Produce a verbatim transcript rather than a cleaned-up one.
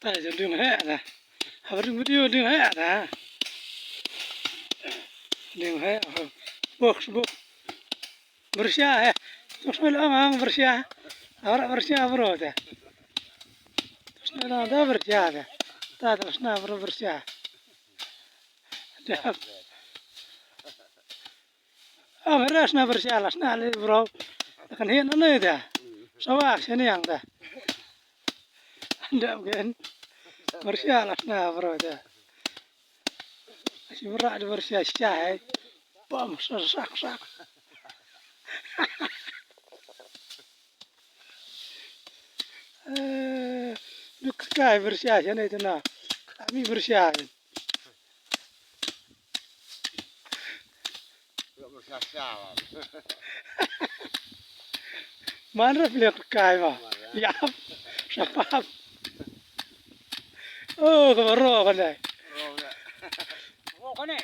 Ta jong ding he da. Haba ding video ding he da. Ding he. Box box. Bersya he. Tok sel ang ang bersya. Ara bersya bro da. Tok sel ang da bersya da. Ta tok sel bro bersya. Da. Am, hera sna bersya la sna le bro. Kan hin ane da. Sawa sini yang da. Anda gen. Bersya la sna bro da. Si berak di bersya sya hai. Pam sak sak. Eh, duk kai bersya sini tu na. Kami bersya. Man rap liak kai ma. Yap. Sapap. Oh, ka ro ka dai. Ro ka dai.